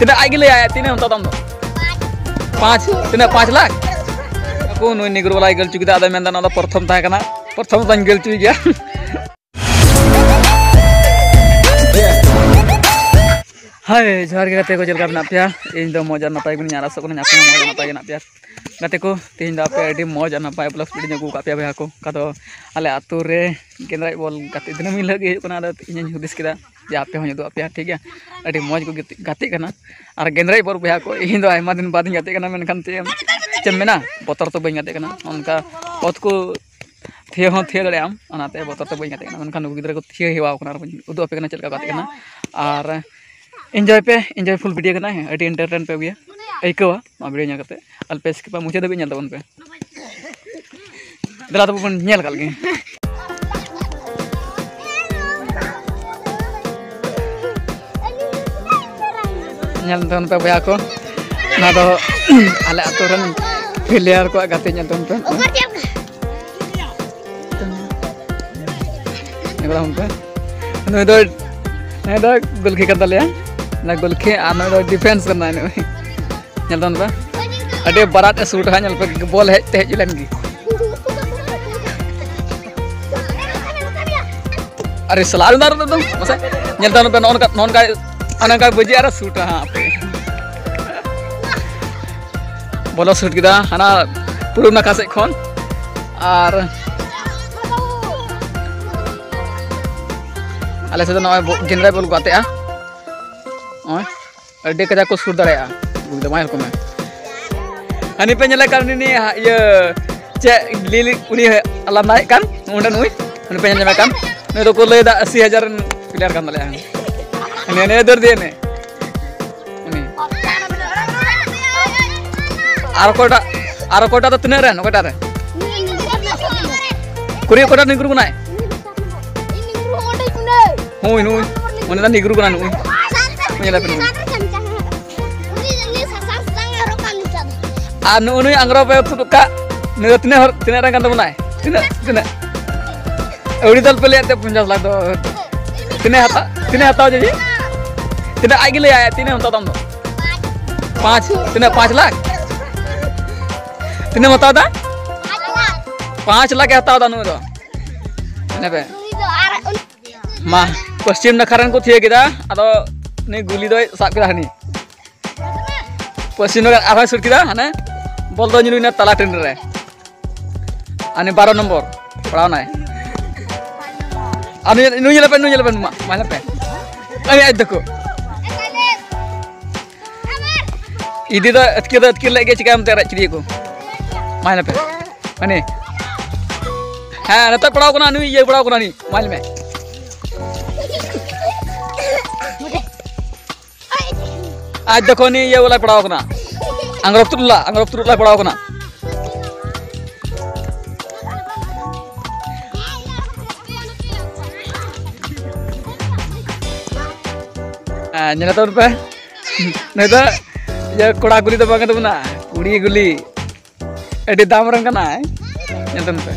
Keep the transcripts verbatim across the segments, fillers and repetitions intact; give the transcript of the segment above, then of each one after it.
ᱛᱤᱱᱟᱹᱜ ᱟᱡ ᱜᱮ ᱞᱟᱹᱭᱟᱭ, ᱛᱤᱱᱟᱹᱜ ᱦᱟᱛᱟᱣ ᱫᱟᱢ ᱫᱚ? ᱯᱟᱸᱪ᱾ ᱛᱤᱱᱟᱹᱜ, ᱯᱟᱸᱪ ᱞᱟᱠᱷ? ᱟᱠᱚ ᱱᱩᱭ ᱱᱤᱜᱨᱳ ᱵᱟᱞᱟᱭ ᱜᱟᱹᱞ ᱦᱚᱪᱚ ᱠᱮᱫᱟ, ᱟᱫᱚᱭ ᱢᱮᱱᱫᱟ ᱱᱚᱣᱟ ᱫᱚ ᱯᱨᱚᱛᱷᱚᱢ ᱛᱟᱦᱮᱸ ᱠᱟᱱᱟ, ᱯᱨᱚᱛᱷᱚᱢ ᱫᱚᱧ ᱜᱟᱹᱞ ᱦᱚᱪᱚᱭ ᱜᱮᱭᱟ᱾ ᱦᱳᱭ, ᱡᱚᱦᱟᱨ ᱜᱮ ᱜᱟᱛᱮ ᱠᱚ, ᱪᱮᱫ ᱞᱮᱠᱟ ᱢᱮᱱᱟᱜ ᱯᱮᱭᱟ? ᱤᱧ ᱫᱚ ᱢᱚᱡᱽ ᱟᱨ ᱱᱟᱯᱟᱭ ᱜᱮ ᱢᱤᱱᱟᱹᱧᱟ, ᱟᱨ ᱟᱥᱚᱜ ᱠᱟᱹᱱᱟᱹᱧ ᱟᱯᱮ ᱦᱚᱸ ᱢᱚᱡᱽ ᱟᱨ ᱱᱟᱯᱟᱭ ᱜᱮ ᱢᱮᱱᱟᱜ ᱯᱮᱭᱟ᱾ ᱜᱟᱛᱮ ᱠᱚ, ᱛᱮᱦᱮᱧ ᱫᱚ ᱟᱯᱮ ᱟᱹᱰᱤ ᱢᱚᱡᱽ ᱟᱨ ᱱᱟᱯᱟᱭ vlog ᱥᱮᱫ ᱤᱧ ᱟᱹᱜᱩ ᱟᱠᱟᱫ ᱯᱮᱭᱟ ᱵᱚᱭᱦᱟ ᱠᱚ᱾ ᱚᱠᱟ ᱫᱚ ᱟᱞᱮ ᱟᱹᱛᱩ ᱨᱮ ᱜᱮᱸᱫᱽᱨᱮᱡ ᱵᱚᱞ ᱜᱟᱛᱮᱜ ᱫᱤᱱᱟᱹᱢ ᱦᱤᱞᱳᱜ ᱜᱮ ᱦᱩᱭᱩᱜ ᱠᱟᱱᱟ᱾ ᱟᱫᱚ ᱤᱧᱤᱧ ᱦᱩᱫᱤᱥ ᱠᱮᱫᱟ ᱡᱮ ᱟᱯᱮ ᱦᱚᱸᱧ ᱩᱫᱩᱜ ᱟᱯᱮᱭᱟ, ᱴᱷᱤᱠ ᱜᱮᱭᱟ? ᱟᱹᱰᱤ ᱢᱚᱡᱽ ᱠᱚ ᱜᱟᱛᱮᱜ, ᱜᱟᱛᱮᱜ ᱠᱟᱱᱟ᱾ ᱟᱨ ᱜᱮᱸᱫᱽᱨᱮᱡ ᱵᱚᱞ ᱵᱚᱭᱦᱟ ᱠᱚ, ᱤᱧ ᱫᱚ ᱟᱭᱢᱟ ᱫᱤᱱ ᱵᱟᱫᱽ ᱤᱧ ᱜᱟᱛᱮᱜ ᱠᱟᱱᱟ, ᱢᱮᱱᱠᱷᱟᱱ ᱪᱮᱫ ᱮᱢ, ᱪᱮᱫ ᱮᱢ ᱢᱮᱱᱟ, ᱵᱚᱛᱚᱨ ᱛᱮ ᱵᱟᱹᱧ ᱜᱟᱛᱮᱜ ᱠᱟᱱᱟ᱾ ᱚᱱᱠᱟ ᱚᱛ ᱠᱚ ᱛᱷᱤᱭᱟᱹ ᱦᱚᱸ ᱛᱷᱤᱭᱟᱹ ᱫᱟᱲᱮᱭᱟᱜ ᱟᱢ, ᱚᱱᱟᱛᱮ ᱵᱚᱛᱚᱨ ᱛᱮ ᱵᱟᱹᱧ ᱜᱟᱛᱮᱜ ᱠᱟᱱᱟ᱾ ᱢᱮᱱᱠᱷᱟᱱ ᱱᱩᱠᱩ ᱜᱤᱫᱽᱨᱟᱹ ᱠᱚ ᱛᱷᱤᱭᱟᱹ ᱦᱮᱣᱟ ᱠᱟᱱᱟ, ᱟᱨ ᱵᱟᱹᱧ ᱩᱫᱩᱜ ᱟᱯᱮ ᱠᱟᱱᱟ ᱪᱮᱫ ᱞᱮᱠᱟ ᱠᱚ ᱜᱟᱛᱮᱜ ᱠᱟᱱᱟ᱾ ᱟᱨ enjoy ᱯᱮ, enjoy full video ᱠᱟᱱᱟ, ᱟᱹᱰᱤ entertain ᱯᱮ ᱟᱹᱜᱩᱭᱟ, ᱟᱹᱭᱠᱟᱹᱣᱟ ᱱᱚᱣᱟ video ᱧᱮᱞ ᱠᱟᱛᱮ᱾ ᱟᱞᱯᱮ skip ᱟ, ᱢᱩᱪᱟᱹᱫ ᱫᱷᱟᱹᱵᱤᱡ ᱧᱮᱞ ᱛᱟᱵᱚᱱ ᱯᱮ᱾ ᱫᱮᱞᱟ ᱛᱚᱵᱮ ᱵᱚᱱ ᱧᱮᱞ ᱠᱟᱜ ᱞᱮᱜᱮ᱾ ᱧᱮᱞ ᱛᱟᱵᱚᱱ ᱯᱮ ᱵᱚᱭᱦᱟ ᱠᱚ, ᱱᱚᱣᱟ ᱫᱚ ᱟᱞᱮ ᱟᱹᱛᱩ ᱨᱮᱱ player ᱠᱚᱣᱟᱜ ᱜᱟᱛᱮ, ᱧᱮᱞ ᱛᱟᱵᱚᱱ ᱯᱮ᱾ ᱧᱮᱞ ᱛᱟᱵᱚᱱ ᱯᱮ, ᱱᱩᱭ ᱫᱚ, ᱱᱩᱭ ᱫᱚ ᱜᱚᱞᱠᱤ ᱠᱟᱱ ᱛᱟᱞᱮᱭᱟ, ᱱᱩᱭ ᱜᱚᱞᱠᱤ ᱟᱨ ᱱᱩᱭ ᱫᱚ defense ᱠᱟᱱᱟᱭ ᱱᱩᱭ᱾ ᱧᱮᱞ ᱛᱟᱵᱚᱱ ᱯᱮ, ᱟᱹᱰᱤ ᱵᱟᱨᱟᱴ ᱮ ᱥᱩᱴᱟ ᱦᱟᱸᱜ, ᱧᱮᱞ ᱯᱮ, ᱵᱚᱞ ᱦᱮᱡ ᱛᱮ ᱦᱮᱡ ᱞᱮᱱ ᱜᱮ᱾ ᱟᱨᱮ ᱥᱟᱞᱟ, ᱟᱨ ᱫᱟᱨ ᱫᱚ ᱢᱟᱥᱮ ᱧᱮᱞ ᱛᱟᱵᱚᱱ ᱯᱮ, ᱱᱚᱜᱼᱚ ᱱᱚᱝᱠᱟ, ᱱᱚᱜᱼᱚ ᱱᱚᱝᱠᱟ, ᱚᱱᱮ ᱚᱱᱠᱟ ᱵᱟᱹᱡᱤ ᱟᱨ ᱥᱩᱴᱟ ᱦᱟᱸᱜ ᱟᱯᱮ᱾ ᱵᱚᱞᱚ ᱥᱩᱴ ᱠᱮᱫᱟ ᱦᱟᱱᱟ ᱯᱩᱨᱩᱵ ᱱᱟᱠᱷᱟ ᱥᱮᱫ ᱠᱷᱚᱱ᱾ ᱟᱨ ᱟᱞᱮ ᱥᱮᱫ ᱫᱚ ᱱᱚᱜᱼᱚᱭ ᱵᱚ-, ᱜᱮᱸᱫᱽᱨᱮᱡ ᱵᱚᱞ ᱠᱚ ᱜᱟᱛᱮᱜᱼᱟ᱾ ᱱᱚᱜᱼᱚᱭ ᱟᱹᱰᱤ ᱠᱟᱡᱟᱠ ᱠᱚ ᱥᱩᱴ ᱫᱟᱲᱮᱭᱟᱜᱼᱟ᱾ ᱵᱩᱡᱽ ᱫᱟᱢ, ᱧᱮᱞ ᱠᱚᱢᱮ᱾ ᱦᱟᱹᱱᱤ ᱯᱮ ᱧᱮᱞᱮ ᱠᱟᱱ ᱩᱱᱤ, ᱱᱤᱭᱟᱹ ᱤᱭᱟᱹ ᱪᱮᱫ ᱞᱤᱞᱤ ᱩᱱᱤ ᱞᱟᱸᱫᱟᱭᱮᱫ ᱠᱟᱱ ᱚᱸᱰᱮ ᱱᱩᱭ, ᱩᱱᱤ ᱯᱮ ᱧᱮᱞ ᱧᱟᱢᱮ ᱠᱟᱱ, ᱱᱩᱭ ᱫᱚᱠᱚ ᱞᱟᱹᱭᱫᱟ ᱟᱥᱤ ᱦᱟᱡᱟᱨ ᱨᱮᱱ player ᱠᱟᱱ ᱛᱟᱞᱮᱭᱟ᱾ ᱱᱤᱭᱟᱹ, ᱱᱤᱭᱟᱹ ᱫᱟᱹᱲ ᱫᱤᱭᱮ ᱱᱮ᱾ ᱩᱱᱤ᱾ ᱟᱨ ᱚᱠᱚᱭᱴᱟᱜ, ᱟᱨ ᱚᱠᱚᱭᱴᱟᱜ ᱫᱚ ᱛᱤᱱᱟᱹᱜ ᱨᱮᱱ? ᱚᱠᱚᱭᱴᱟᱜ ᱨᱮ? ᱠᱩᱲᱤ ᱚᱠᱚᱭᱴᱟᱜ ᱱᱤᱜᱨᱩ ᱠᱟᱱᱟᱭ? ᱦᱳᱭ, ᱱᱩᱭ᱾ ᱩᱱᱤ ᱫᱚ ᱱᱤᱜᱨᱩ ᱠᱟᱱᱟ ᱱᱩᱭ᱾ ᱧᱮᱞ ᱟᱯᱮ ᱱᱩᱭ᱾ ᱟᱨ ᱱᱩᱜᱼᱩ ᱱᱩᱭ ᱟᱝᱨᱚᱵ ᱮ ᱛᱩᱫ ᱠᱟᱜ, ᱱᱩᱭ ᱫᱚ ᱛᱤᱱᱟᱹᱜ ᱦᱚᱲ, ᱛᱤᱱᱟᱹᱜ ᱨᱮᱱ ᱠᱟᱱ ᱛᱟᱵᱚᱱᱟᱭ? ᱛᱤᱱᱟᱹᱜ, ᱛᱤᱱᱟᱹᱜ? ᱟᱹᱣᱲᱤ ᱫᱚᱞ ᱯᱮ ᱞᱟᱹᱭᱟᱫ ᱛᱮ ᱯᱚᱧᱪᱟᱥ ᱞᱟᱠᱷ ᱫᱚ᱾ ᱛᱤᱱᱟᱹᱜ ᱦᱟᱛᱟᱣ, ᱛᱤᱱᱟᱹᱜ ᱦᱟᱛᱟᱣ ᱡᱮ? ᱛᱤᱱᱟᱹᱜ ᱟᱡ ᱜᱮ ᱞᱟᱹᱭᱟᱭ, ᱛᱤᱱᱟᱹᱜ ᱦᱟᱛᱟᱣ ᱫᱟᱢ ᱫᱚ? ᱯᱟᱸᱪ, ᱛᱤᱱᱟᱹᱜ, ᱯᱟᱸᱪ ᱞᱟᱠᱷ? ᱛᱤᱱᱟᱹᱜ ᱮᱢ ᱦᱟᱛᱟᱣ ᱮᱫᱟ? ᱯᱟᱸᱪ ᱞᱟᱠᱷ ᱮ ᱦᱟᱛᱟᱣ ᱮᱫᱟ ᱱᱩᱭ ᱫᱚ᱾ ᱧᱮᱞ ᱯᱮ᱾ ᱢᱟ, ᱯᱚᱥᱪᱤᱢ ᱱᱟᱠᱷᱟ ᱨᱮᱱ ᱠᱚ ᱛᱷᱤᱭᱟᱹ ᱠᱮᱫᱟ, ᱟᱫᱚ ᱩᱱᱤ ᱜᱩᱞᱤ ᱫᱚᱭ ᱥᱟᱵ ᱠᱮᱫᱟ ᱦᱟᱹᱱᱤ᱾ ᱯᱚᱥᱪᱤᱢ ᱱᱟᱠᱷᱟ ᱟᱨᱦᱚᱸᱭ ᱥᱩᱨ ᱠᱮᱫᱟ, ᱦᱟᱱᱮ ᱵᱚᱞ ᱫᱚ ᱧᱩᱨᱩᱭᱱᱟ ᱛᱟᱞᱟ ᱴᱟᱺᱰᱤ ᱨᱮ᱾ ᱟᱨ ᱩᱱᱤ ᱵᱟᱨᱚ ᱱᱚᱢᱵᱚᱨ ᱯᱟᱲᱟᱣᱱᱟᱭ᱾ ᱟᱨ ᱱᱩᱭ, ᱱᱩᱭ ᱧᱮᱞᱮ ᱯᱮ, ᱱᱩᱭ ᱧᱮᱞᱮ ᱯᱮ, ᱢᱟ, ᱢᱟ ᱧᱮᱞ ᱯᱮ᱾ ᱟᱨ ᱟᱡ ᱫᱚᱠᱚ᱾ ᱤᱫᱤ ᱫᱚ ᱟᱹᱛᱠᱤᱨ ᱫᱚ ᱟᱹᱛᱠᱤᱨ ᱞᱮᱫ ᱜᱮ, ᱪᱤᱠᱟᱹᱭᱟᱢ ᱛᱮ ᱟᱨᱮᱡ ᱠᱮᱫᱮᱭᱟᱠᱚ᱾ ᱢᱟ ᱧᱮᱞ ᱯᱮ᱾ ᱦᱟᱹᱱᱤ᱾ ᱦᱮᱸ, ᱱᱤᱛᱚᱜ ᱯᱟᱲᱟᱣ ᱠᱟᱱᱟ, ᱱᱩᱭ ᱤᱭᱟᱹ ᱯᱟᱲᱟᱣ ᱠᱟᱱᱟ, ᱦᱟᱹᱱᱤ᱾ ᱢᱟ ᱧᱮᱞ ᱢᱮ᱾ ᱟᱡ ᱫᱚ ᱠᱷᱚᱱ ᱤᱭᱟᱹ ᱵᱟᱞᱟᱭ ᱯᱟᱲᱟᱣ ᱠᱟᱱᱟ, ᱟᱝᱨᱚᱯ ᱛᱩᱫ ᱞᱟ, ᱟᱝᱨᱚᱯ ᱛᱩᱫ ᱞᱟᱭ ᱯᱟᱲᱟᱣ ᱠᱟᱱᱟ᱾ ᱦᱮᱸ, ᱧᱮᱞ ᱛᱟᱵᱚᱱ ᱯᱮ, ᱱᱩᱭ ᱫᱚ ᱤᱭᱟᱹ ᱠᱚᱲᱟ ᱜᱩᱞᱤ ᱫᱚ ᱵᱟᱝ ᱠᱟᱱ ᱛᱟᱵᱚᱱᱟ, ᱠᱩᱲᱤ ᱜᱩᱞᱤ᱾ ᱟᱹᱰᱤ ᱫᱟᱢ ᱨᱮᱱ ᱠᱟᱱᱟᱭ᱾ ᱧᱮᱞ ᱛᱟᱵᱚᱱ ᱯᱮ᱾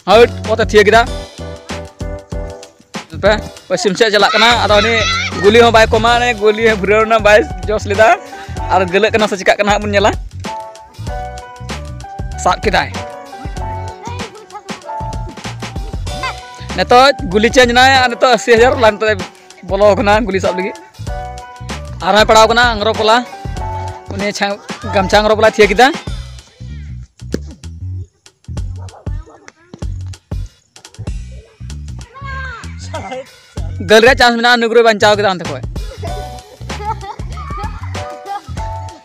ᱦᱟᱹᱴ, ᱚᱛᱮ ᱛᱷᱤᱭᱟᱹ ᱠᱮᱫᱟ᱾ ᱯᱮ, ᱯᱚᱥᱪᱤᱢ ᱥᱮᱫ ᱪᱟᱞᱟᱜ ᱠᱟᱱᱟ᱾ ᱟᱫᱚ ᱩᱱᱤ ᱜᱩᱞᱤ ᱦᱚᱸ ᱵᱟᱭ ᱠᱚᱢᱟ, ᱩᱱᱤ ᱜᱩᱞᱤ ᱦᱚᱸ ᱵᱷᱩᱨᱟᱹᱣ ᱨᱮᱱᱟᱜ ᱵᱟᱭ ᱡᱚᱥ ᱞᱮᱫᱟ᱾ ᱟᱨ ᱜᱟᱹᱞᱟᱹᱜ ᱠᱟᱱᱟ ᱥᱮ ᱪᱤᱠᱟᱜ ᱠᱟᱱᱟ ᱦᱟᱸᱜ ᱵᱚᱱ ᱧᱮᱞᱟ᱾ ᱥᱟᱵ ᱠᱮᱫᱟᱭ᱾ ᱱᱤᱛᱚᱜ ᱜᱩᱞᱤ ᱪᱮᱧᱡᱽ ᱮᱱᱟᱭ ᱟᱨ ᱱᱤᱛᱚᱜ ᱟᱥᱤ ᱦᱟᱡᱟᱨ ᱵᱟᱞᱟ ᱱᱤᱛᱚᱜ ᱵᱚᱞᱚ ᱟᱠᱟᱱᱟ ᱜᱩᱞᱤ ᱥᱟᱵ ᱞᱟᱹᱜᱤᱫ᱾ ᱟᱨᱦᱚᱸᱭ ᱯᱟᱲᱟᱣ ᱠᱟᱱᱟ ᱟᱝᱨᱚᱯ ᱵᱟᱞᱟ᱾ ᱩᱱᱤ ᱪᱷᱟ-, ᱜᱟᱢᱪᱷᱟ ᱟᱝᱨᱚᱯ ᱵᱟᱞᱟᱭ ᱛᱷᱤᱭᱟᱹ ᱠᱮᱫᱟ᱾ ᱜᱟᱹᱞ ᱨᱮᱭᱟᱜ ᱪᱟᱱᱥ ᱢᱮᱱᱟᱜᱼᱟ, ᱱᱩᱜᱽᱨᱚᱭ ᱵᱟᱧᱪᱟᱣ ᱠᱮᱫᱟ ᱦᱟᱱᱛᱮ ᱠᱷᱚᱡ᱾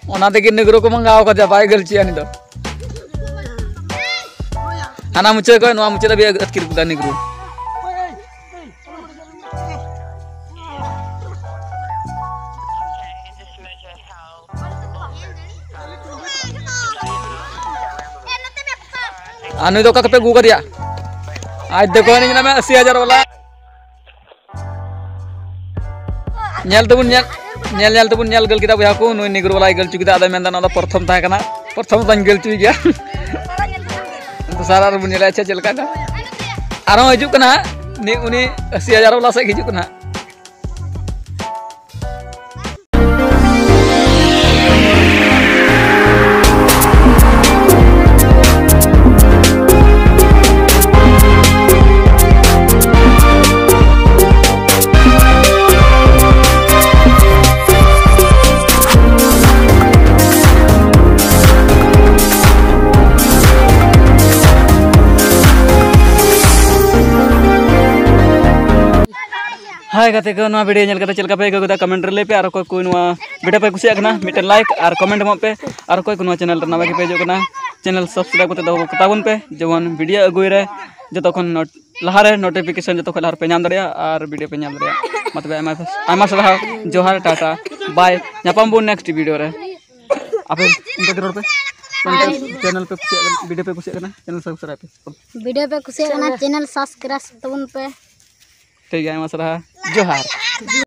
ᱚᱱᱟ ᱛᱮᱜᱮ ᱱᱩᱜᱽᱨᱚ ᱠᱚ ᱢᱟᱸᱜᱟᱣ ᱠᱟᱫᱮᱭᱟ, ᱵᱟᱭ ᱜᱟᱹᱞ ᱪᱚᱭᱟ ᱩᱱᱤ ᱫᱚ᱾ ᱦᱟᱱᱟ ᱢᱩᱪᱟᱹᱫ ᱠᱷᱚᱡ ᱱᱚᱣᱟ ᱢᱩᱪᱟᱹᱫ ᱫᱷᱟᱹᱵᱤᱡ ᱟᱹᱛᱠᱤᱨ ᱠᱮᱫᱟ ᱱᱩᱜᱽᱨᱚ᱾ ᱟᱨ ᱱᱩᱭ ᱫᱚ ᱚᱠᱟ ᱠᱷᱚᱱ ᱯᱮ ᱟᱹᱜᱩ ᱠᱟᱫᱮᱭᱟ? ᱟᱡ ᱫᱚ ᱠᱚᱭ ᱧᱮᱞ ᱢᱮ, ᱟᱥᱤ ᱦᱟᱡᱟᱨ ᱵᱟᱞᱟ᱾ ᱧᱮᱞ ᱛᱮᱵᱚᱱ ᱧᱮᱞ, ᱧᱮᱞ, ᱧᱮᱞ ᱛᱮᱵᱚᱱ ᱧᱮᱞ ᱜᱚᱞ ᱠᱮᱫᱟ ᱵᱚᱭᱦᱟ ᱠᱚ, ᱱᱩᱭ ᱱᱤᱜᱽᱨᱳ ᱵᱟᱞᱟᱭ ᱜᱚᱞ ᱦᱚᱪᱚ ᱠᱮᱫᱟ᱾ ᱟᱫᱚᱭ ᱢᱮᱱᱫᱟ ᱱᱚᱣᱟ ᱫᱚ ᱯᱨᱚᱛᱷᱚᱢ ᱛᱟᱦᱮᱸ ᱠᱟᱱᱟ, ᱯᱨᱚᱛᱷᱚᱢ ᱫᱚᱧ ᱜᱚᱞ ᱦᱚᱪᱚᱭ ᱜᱮᱭᱟ᱾ ᱫᱚᱥᱟᱨ ᱟᱨ ᱵᱚᱱ ᱧᱮᱞᱟ, ᱟᱪᱪᱷᱟ, ᱪᱮᱫ ᱞᱮᱠᱟ ᱫᱚ᱾ ᱟᱨᱦᱚᱸ ᱦᱤᱡᱩᱜ ᱠᱟᱱᱟ ᱦᱟᱸᱜ, ᱱᱤ-, ᱩᱱᱤ ᱟᱥᱤ ᱦᱟᱡᱟᱨ ᱵᱟᱞᱟ ᱥᱮᱫ ᱦᱤᱡᱩᱜ ᱠᱟᱱᱟ ᱦᱟᱸᱜ᱾ ᱦᱟᱭ ᱜᱟᱛᱮ ᱠᱚ, ᱱᱚᱣᱟ ᱵᱷᱤᱰᱤᱭᱳ ᱧᱮᱞ ᱠᱟᱛᱮ ᱪᱮᱫ ᱞᱮᱠᱟ ᱯᱮ ᱟᱹᱭᱠᱟᱹᱣ ᱠᱮᱫᱟ? ᱠᱚᱢᱮᱱᱴ ᱨᱮ ᱞᱟᱹᱭ ᱯᱮ᱾ ᱟᱨ ᱚᱠᱚᱭ ᱠᱚ ᱱᱚᱣᱟ ᱵᱷᱤᱰᱤᱭᱳ ᱯᱮ ᱠᱩᱥᱤᱭᱟᱜ ᱠᱟᱱᱟ, ᱢᱤᱫᱴᱮᱱ ᱞᱟᱭᱤᱠ ᱟᱨ ᱠᱚᱢᱮᱱᱴ ᱮᱢᱚᱜ ᱯᱮ᱾ ᱟᱨ ᱚᱠᱚᱭ ᱠᱚ ᱱᱚᱣᱟ ᱪᱮᱱᱮᱞ ᱨᱮ ᱱᱟᱣᱟ ᱜᱮᱯᱮ ᱦᱤᱡᱩᱜ ᱠᱟᱱᱟ, ᱪᱮᱱᱮᱞ ᱥᱟᱵᱥᱠᱨᱟᱭᱤᱵ ᱠᱟᱛᱮ ᱫᱚᱦᱚ ᱠᱟᱛᱟᱵᱚᱱ ᱯᱮ, ᱡᱮᱢᱚᱱ ᱵᱷᱤᱰᱤᱭᱳ ᱟᱹᱜᱩᱭ ᱨᱮ ᱡᱚᱛᱚ ᱠᱷᱚᱱ ᱱᱚᱴ-, ᱞᱟᱦᱟᱨᱮ ᱱᱳᱴᱤᱯᱷᱤᱠᱮᱥᱚᱱ ᱡᱚᱛᱚ ᱠᱷᱚᱱ ᱞᱟᱦᱟᱨᱮ ᱯᱮ ᱧᱟᱢ ᱫᱟᱲᱮᱭᱟᱜᱼᱟ ᱟᱨ ᱵᱷᱤᱰᱤᱭᱳ ᱯᱮ ᱧᱟᱢ ᱫᱟᱲᱮᱭᱟᱜᱼᱟ᱾ ᱢᱟ ᱛᱚᱵᱮ ᱟᱭᱢᱟ, ᱟᱭᱢᱟ ᱥᱟᱨᱦᱟᱣ, ᱡᱚᱦᱟᱨ, ᱴᱟᱴᱟ, ᱵᱟᱭ, ᱧᱟᱯᱟᱢ ᱵᱚᱱ ᱱᱮᱠᱥᱴ ᱵᱷᱤᱰᱤᱭᱳ ᱨᱮ᱾ ᱟᱯᱮ ᱚᱱᱠᱟ ᱜᱮ ᱨᱚᱲ ᱯᱮ᱾ ᱪᱮᱱᱮᱞ ᱯᱮ ᱠᱩᱥᱤᱭᱟᱜ ᱠᱟᱱᱟ, ᱵᱷᱤᱰᱤᱭᱳ ᱯᱮ ᱠᱩᱥᱤᱭᱟᱜ ᱠᱟᱱᱟ, ᱪᱮᱱᱮᱞ ᱥᱟᱵᱥᱠᱨᱟᱭᱤᱵ ᱯᱮ᱾ ᱵᱷᱤᱰᱤᱭᱳ ᱯᱮ ᱠᱩᱥᱤᱭᱟᱜ ᱠᱟᱱᱟ, ᱪᱮᱱᱮᱞ ᱥᱟᱵᱥᱠᱨᱟᱭᱤᱵ ᱛᱟᱵᱚᱱ ᱯᱮ᱾ ᱴᱷᱤᱠ ᱜᱮᱭᱟ, ᱟᱭᱢᱟ ᱥᱟᱨᱦᱟᱣ, ᱡᱚᱦᱟᱨ᱾